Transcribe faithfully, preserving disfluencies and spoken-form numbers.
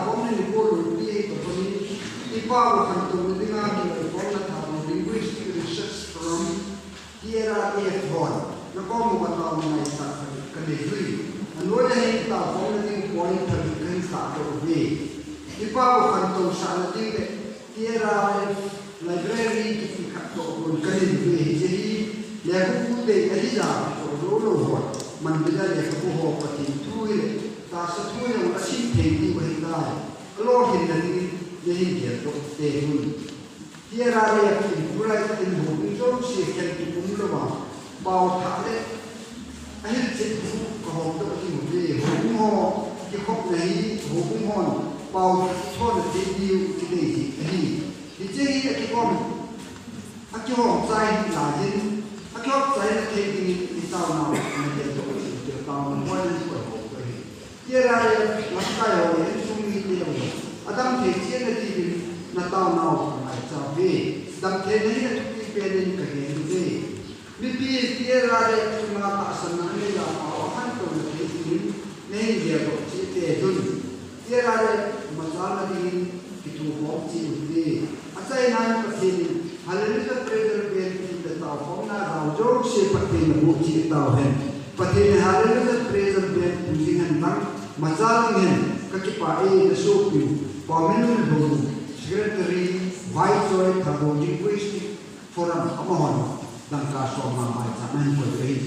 Form ni ko lo pi to ko ni. Ipa ko kan to ni nga ni form na tha ko linguistic research from T R R F hon. Na ko mo ba ta mo ngai sa ka ni hui. Ano ya hin ta form na ding point tha ka ni sa to ni. Ipa ko kan to sa na ding de. T R R F library kiti khat toh kon ka nei ve hi che hi, lekhabu te ahi ja toh lo lo ho, man bila lekhabu ho Pathen thu hi le, tahsa thu jong asim thei ti va hi tai, alolhin na ding, nei hin gel toh te hun. T R R F in Fulbright in ho in jong si khen tu um lo va, pao tha le, ahil chet thu ka hom toh hi mu te, ho um ho, kikhop na hi, ho um hon, pao tho na te diu, ki dei hi, ahi. Hiche hi akikhom, akikhom chai hi la hin, akikhom chai na thei ding in i taonau, na thei to, i taonau, mo na ni ko ho ko hi. Ti ra le, lamkai ho le, insung mite ho. Adam thei chie na ti ding, na taonau, ngai cha ve. Dam thei na hi na thupi pen in ka he ni ve. Mipi T R R F chunga tahsanna neila pao ahan touna thei dingin, neihin geldoh cheh tei un. T R R F machal na dingin kithukhom cheh un ti. Achaina in Pathen in, Hallelujah Praise and Band team le taokhomna jao jouse Pathen in aboh cheh tauhen. Pathen in Hallelujah Praise and Band pu jing hen lang, machal ding hen, kakipah e, na sopiu, Paominlun Lhomu, Secretary, Viceroy, Thadou Linguistic Forum, amahon, dangka som ma maicham ahin koi ahi.